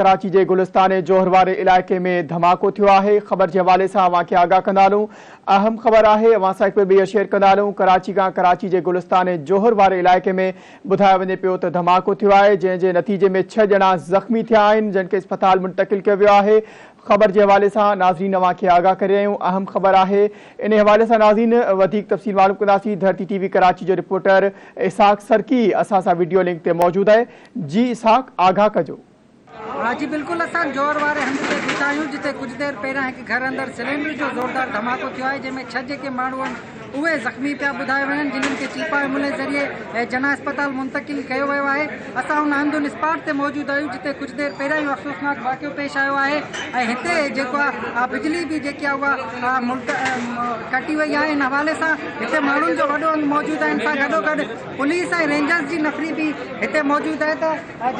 ڪراچي جي گلستان جوهر واري علائقي ۾ ڌماڪو ٿيو آهي، خبر جي حوالي سان اوهان کي آگاهه ڪندا هلون، اهم خبر آهي اوهان سان هڪ ڀيرو ٻيهر شيئر ڪندا هلون، ڪراچي کان ڪراچي جي گلستان جوهر واري علائقي ۾ ٻڌايو وڃي پيو ته ڌماڪو ٿيو آهي، جنهن جي نتيجي ۾ ڇهه ڄڻا زخمي ٿيا آهن، جن کي اسپتال منتقل ڪيو ويو آهي، خبر جي حوالي سان ناظرين اوهان کي آگاهه ڪري رهيا آهيون، اهم خبر آهي، انهي حوالي سان ناظرين وڌيڪ تفصيل معلوم ڪنداسين، ڌرتي ٽي وي ڪراچي جو رپورٽر اسحاق سرڪي اسان سان وڊيو لنڪ تي موجود آهي، جي اسحاق آگاهه ڪجو. ها جي بلڪل اسان جوهر واري هنڌ تي بيٺا آهيون جتي ڪجهه دير پهريان هڪ گهر اندر سلينڊر جو زوردار ڌماڪو ٿيو آهي جنهن ۾ ڇهه جيڪي ماڻهو آهن اهي زخمي پيا ٻڌايا وڃن جنن کي چيپا ايمبولينس ذريعي جناح اسپتال منتقل ڪيو ويو آهي اسان ان هنڌ ان اسپاٽ تي موجود آهيون جتي ڪجهه دير پهريان اهو افسوسناڪ واقعو پيش آيو آهي ۽ هتي جيڪو آهي بجلي به جيڪي آهي اها ملڪ ڪٽي وئي آهي ان حوالي سان هتي ماڻهن جو وڏو انگ موجود آهي ان سان گڏوگڏ پوليس ۽ رينجرز جي نفري به هتي موجود آهي ته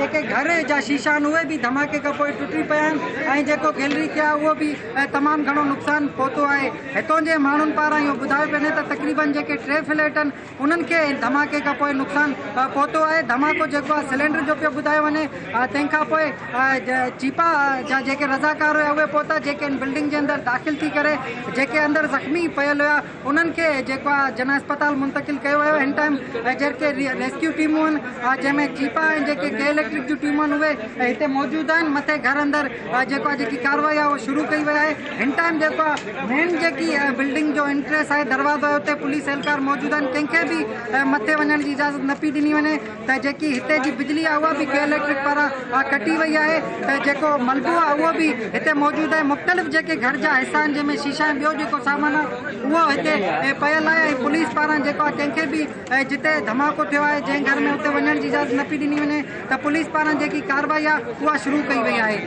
جيڪي گهر جا شيشا آهن اهي به ڌماڪي کان پوء ٽٽي پيا آهن ۽ جيڪو گيلري کي آهي اهو به تمام گهڻو نقصان پهتو آهي. هتون جي ماڻهن پاران اهو ٻڌايو پيو وڃي ته تقريبن جيڪي ٽي فليٽ آهن انهن کي ڌماڪي کان پوء نقصان پهتو آهي. ڌماڪو جيڪو آهي سلينڊر جو پيو ٻڌايو وڃي تنهن کان پوء چيپا جا جيڪي رضاڪار هيا اهي پهتا جيڪي ان بلڊنگ جي اندر داخل ٿي ڪري جيڪي اندر زخمي پيل هيا انهن کي جيڪو آهي جناح اسپتال منتقل ڪيو ويو هن ٽائيم جيڪي ريسڪيو ٽيمون آهن جنهن ۾ چيپا ۽ جيڪي ڪي اليڪٽرڪ جون ٽيمون آهن اهي هتي موجود آهن مٿي گهر اندر جيڪو آهي جيڪي ڪارروائي آهي اهو شروع ڪئي وئي آهي هن ٽائيم جيڪو آهي مين جيڪي بلڊنگ جو انٽريس آهي دروازو آهي اتي پوليس اهلڪار موجود آهن ڪنهن کي به مٿي وڃڻ جي اجازت نه پئي ڏني وڃي ته جيڪي هتي جي بجلي آهي اها به ڪي اليڪٽرڪ پاران ڪٽي وئي آهي ته جيڪو ملبو آهي اهو به هتي موجود آهي مختلف جيڪي گهر جا حصا آهن جنهن ۾ شيشا ۽ ٻيو جيڪو سامان آهي اهو هتي پيل آهي ۽ پوليس پاران جيڪو آهي ڪنهن کي به جتي ڌماڪو ٿيو آهي جنهن گهر ۾ اتي وڃڻ جي اجازت نه پئي ڏني وڃي ته پوليس پاران جيڪي ڪارروائي آهي اها شروع ڪئي وئي آهي.